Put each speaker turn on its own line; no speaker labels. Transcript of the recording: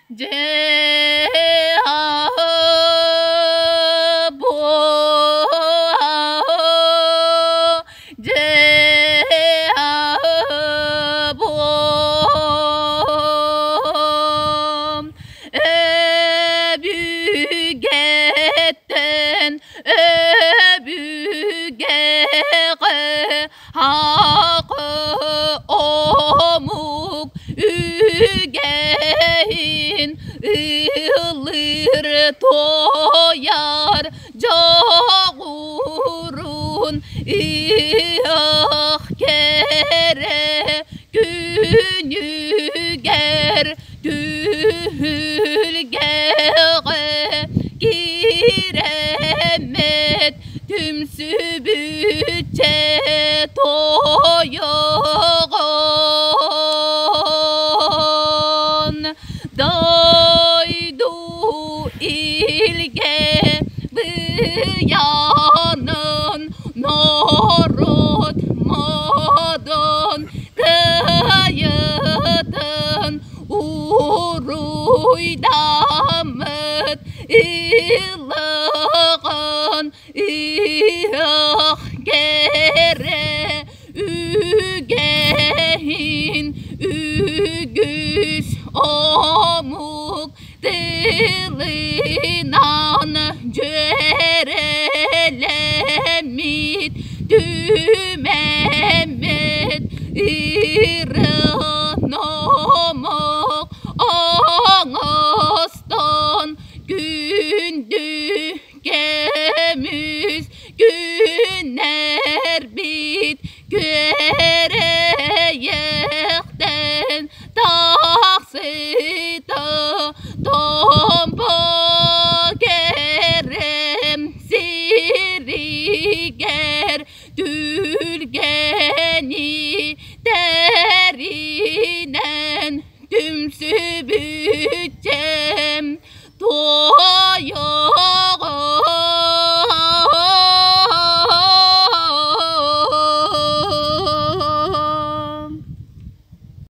Дьэ Өбүгэттэн өбүгэҕэ Хакы омук үгэһин ыллыыр туойар дьоҕурун ыах кэрэ күнүгэр түһүлгэҕэ киирэммит түмсүбүччэ тойоҕон дойду илгэ быйанын норуот модун кыайытын уруйдаммыт ылыгын ыах кэрэ үгэһин үгүс омук тылынан дьүөрэлэммит түмэммит ырыа-номох оҥостон күндү көмүс күннэрбит күөрэйиэхтэн тахсыта Томпо кэрэм сиригэр түргэни тэринэн түмсүбүт.